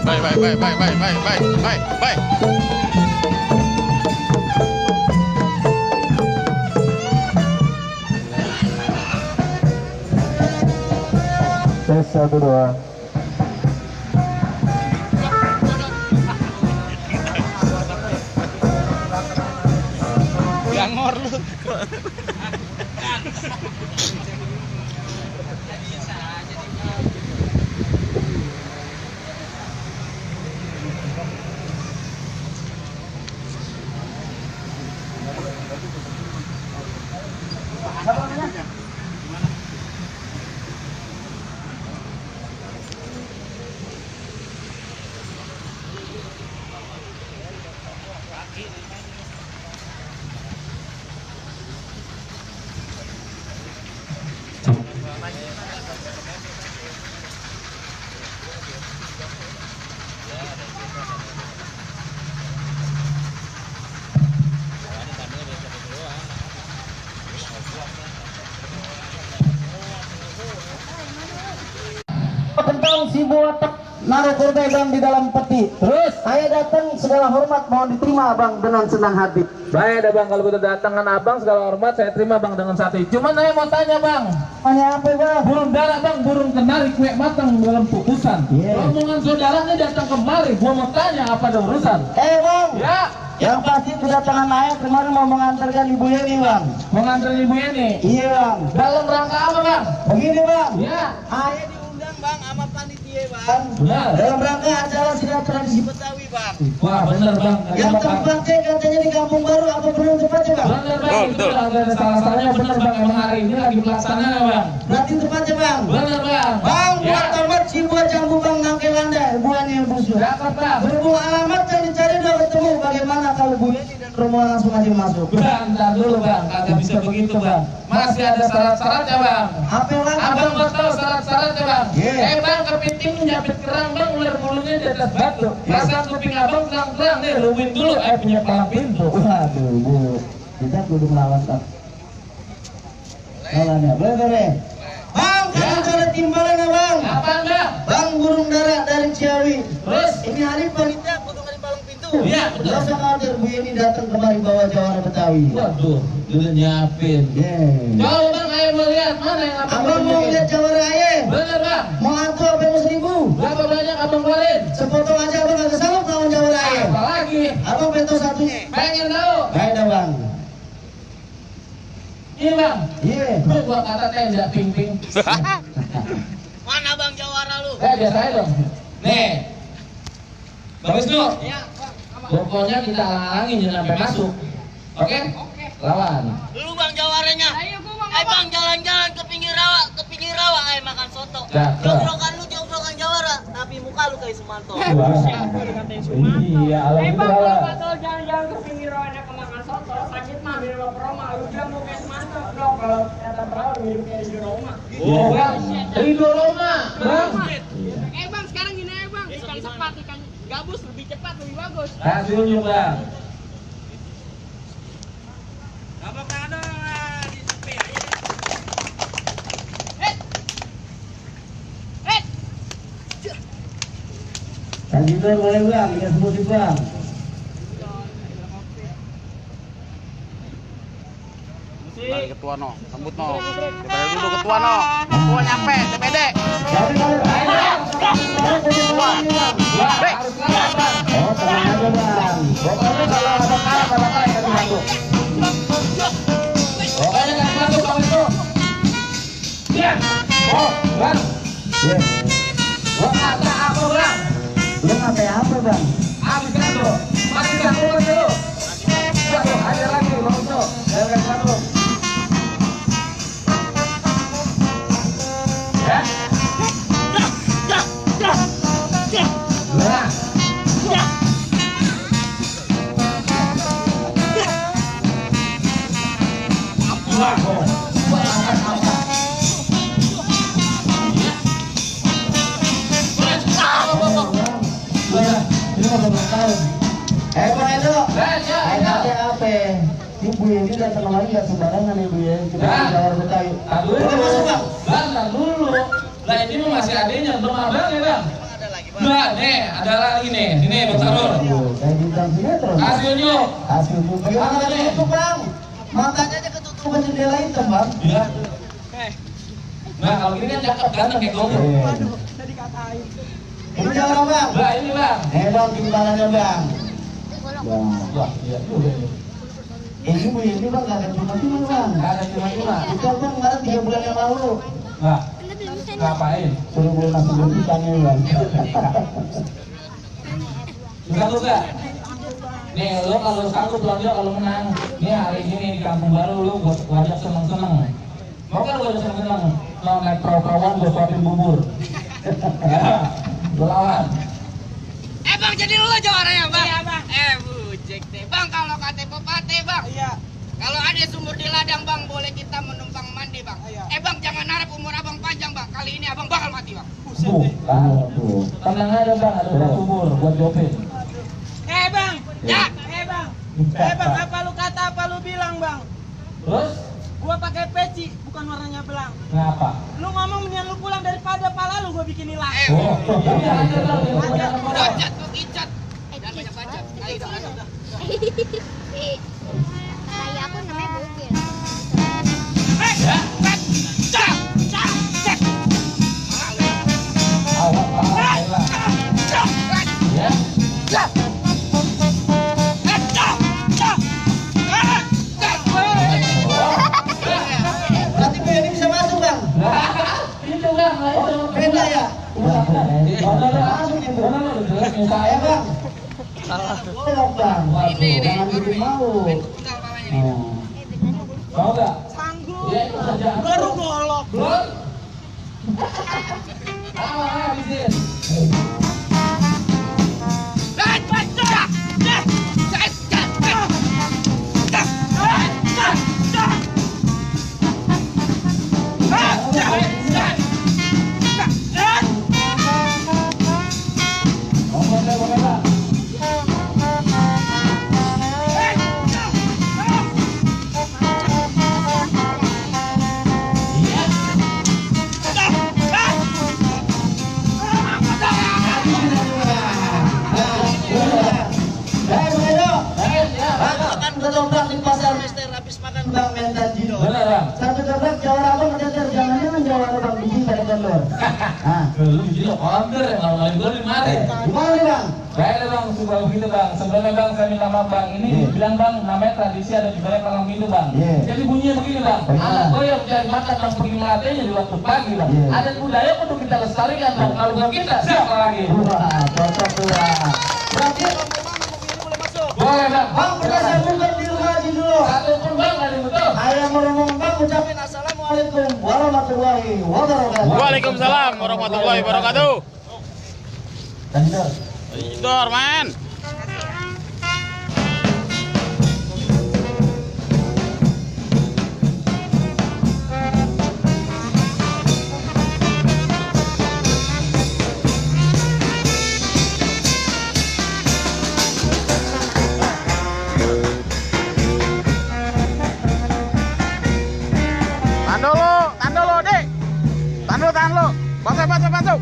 Baik, baik, baik, baik, baik, baik, baik, baik, baik. Tes 1 2. Gangor lu. Tentang si Botak naruh korban bang di dalam peti. Terus saya datang segala hormat mohon diterima abang dengan senang hati. Baik ada bang, kalau kita datangkan abang segala hormat saya terima bang dengan satu. Cuman saya mau tanya bang, Tanya apa bang? burung darah bang, burung kenari kue matang dalam putusan. Iya. Rombongan saudaranya datang kemari, gua mau tanya apa ada urusan? Bang. Ya, Yang pasti kedatangan ayah kemarin mau mengantarkan ibu Yeni bang. mengantar ibu ini. Iya bang. Dalam rangka apa bang? Begini bang. Ya, Ayah diundang bang sama panitia bang. benar. Dalam rangka acara sidang tradisi Betawi bang. Wah benar bang. Yang tempatnya katanya di Kampung Baru apa belum tempatnya bang? Benar bang, itu ada salah-salahnya benar bang. Emang hari ini lagi pelaksanaan bang. Berarti tempatnya bang. Benar bang. Bang, Ya, buat tamat si buat jambu bang nangkelanda, buan yang busuk. Jakarta. Berhubung alamat cari-cari udah ketemu. Bagaimana kalau Bu Yeni dan rombongan langsung aja masuk? Bang, ntar dulu bang, kagak bisa begitu bang. Masih ada syarat-syaratnya bang. Apa lagi Abang bang? mau tahu syarat-syaratnya bang? Iya. Bang, kepiting menjepit kerang bang, ular bulunya di atas batu. Pasang kuping abang terang-terang nih, luwin dulu, punya palang pintu. Waduh, Bu. Kita kudu melawan tak. Lawannya, boleh. Bang, kamu ada timbalan ya bang? Apaan bang? Bang, burung dara dari Ciawi. Terus? Ini hari panitia kudu ngari palang pintu. Iya, betul. Gak usah khawatir, Bu Yeni datang kemari bawa jawara Betawi. Waduh, dulu nyiapin. Yeah. Coba bang, ayo mau lihat mana yang Abang mau lihat jawara ayah? Bener bang. Mau atuh apa yang 1.000? Berapa banyak abang keluarin? Sepotong aja abang gak sanggup lawan jawara ayah. Apalagi? Abang beto satunya. Pengen tahu? Baik dah bang. Iya bang. Iya. Lu gua kata tenda ping-ping. Mana bang jawara lu? Biasa aja dong. Nih. Bang Wisnu. Iya, Pokoknya kita halang-halangin jangan sampai masuk. Oke? Oke. Lawan. Lu bang jawaranya. Ayo gua mau Bang jalan-jalan ke pinggir rawa, ayo makan soto. Cakep. Joglokan lu joglokan jawara, tapi muka lu kayak Sumanto. Iya, alam itu Bang, lawan. kalau kalau jalan-jalan ke pinggir rawa ada kemakan soto, sakit mah di rumah Roma, lu bilang mau kayak mantap dong kalau kata perahu hidup kayak di Roma. Oh, bang. Ridho Roma, bang. Bang, sekarang gini aja bang, ikan sepat, ikan gabus lebih cepat, lebih bagus. Kasih unjuk bang. Kasih tuh boleh bang, ikan semut bang. Balik ketua no, sambut no. Daripada dulu ketua no. Ketua nyampe, DPD. Jadi kalau Hei, Harus lawan bang. oh tenang aja bang. Pokoknya kalau ada kalah, kasih masuk. Pokoknya kasih masuk bang itu. Iya. Oh, bang. Iya. Gua kata apa bang? Lu ngapain apa bang? Habis satu. Masih satu lagi dulu. Satu, aja lagi bang itu. Jangan satu. Ya. Nah. Wah, Ini mau belum tahun. Bang Edo. Ada apa? Ibu Yeni datang kemari nggak sembarangan ibu ya. Kita Nah. jawara Betawi. Boleh masuk bang? Bang, tar dulu. Lah ini mah masih adanya, belum abang ya bang? Ada lagi bang. Nah, kedua, nih ada lagi nih, ini Bang Sarul. Kayak bintang sinetron. Kasih unjuk. Kasih unjuk. Bagaimana itu bang? Matanya aja ketutupan jendela hitam bang. Ya. Nah kalau ini kan cakep ganteng kayak gue. Ini jangan bang. Nah ini bang. Bang timbangannya bang. Bang. Wah, iya juga ini. Ini bang gak ada cuma-cuma bang. Gak ada cuma-cuma. Itu bang kemarin 3 bulan yang lalu. Nah, ngapain? Suruh gue nasi berpisahnya bang. Sanggup gak? Nih lo kalau sanggup belanja kalau menang. Nih hari ini di Kampung Baru lo gue ajak seneng-seneng. Mau kan gue ajak seneng-seneng? Mau naik perahu-perahuan gue suapin bubur. Ya, gue lawan. Bang jadi lu juaranya bang? Iya bang. Bujek deh bang, kalau kata pepatah bang. Iya. Kalau ada sumur di ladang bang, boleh kita menumpang mandi bang. Iya. Bang jangan harap umur abang panjang bang. Kali ini abang bakal mati bang. Tuh, tenang aja bang, ada sumur buat jopin. Bang. Ya. Bang. Bang, apa lu kata apa lu bilang bang? Terus? Gua pakai peci, bukan warnanya belang. Ngapa? Lu ngomong mendingan lu pulang daripada pala lu gua bikin hilang. Oh, ini aja bang, yang banyak orang. Bacot tuh icat. Jangan banyak bacot. Ayo udah. Kayak aku namanya Bukil. Ya. Awak lah. Ya. Berarti gue ini bisa masuk bang. Itu bang, itu. Beda ya. Saya bang. Tolong bang. Jangan bikin mau. Mau gak? Sanggup. Ya itu kerjaan. Baru golok. Belum? Habisin. Ketoprak di pasar Mister habis makan bang mentan Jino. Bener bang. Satu ketoprak jawara abang ngejar, jangan-jangan jawara bang biji dari kendor. Ah, Lu jadi order yang ngalamin gue di mari. gimana nih bang? Baik bang, suka begitu bang. Sebelumnya bang saya minta maaf bang. Ini bilang bang, namanya tradisi ada di balik palang pintu bang. Jadi bunyinya begini bang. Anak gue yang mencari makan bang pergi melatihnya di waktu pagi bang. Adat budaya untuk kita lestarikan bang. Kalau bukan kita siapa lagi? Wah, cocok tuh bang. Berarti Boleh bang. bang pernah saya buka di rumah aja dulu. Satu pun bang ada yang betul. Ayah merumung bang ucapin assalamualaikum warahmatullahi wabarakatuh. Waalaikumsalam warahmatullahi wabarakatuh. Lanjut. Tidur, man. Tahan dulu, Dik. Tahan dulu. Basuh.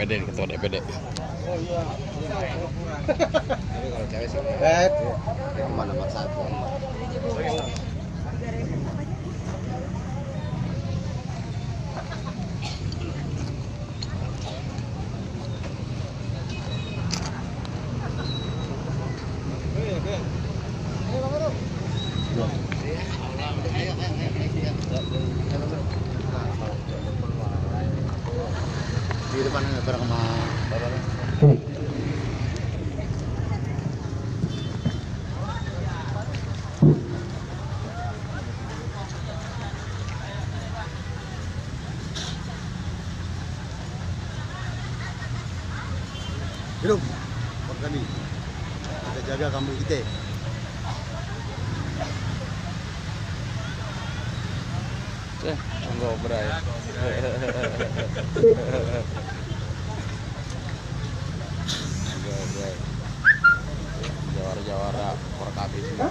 Ketua DPD. Oh iya. Tapi kalau cewek sih kemana maksa aku. Di depan bareng sama bapak. Liga kampung kita. Enggak berai. Jawara-jawara perkabi semua.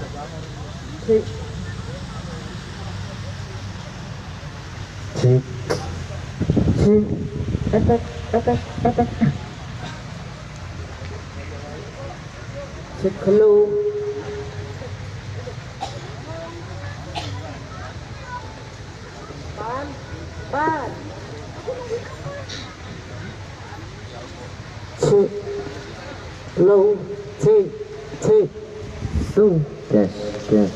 Cek hello. Cek hello. Cek tuh. Yes.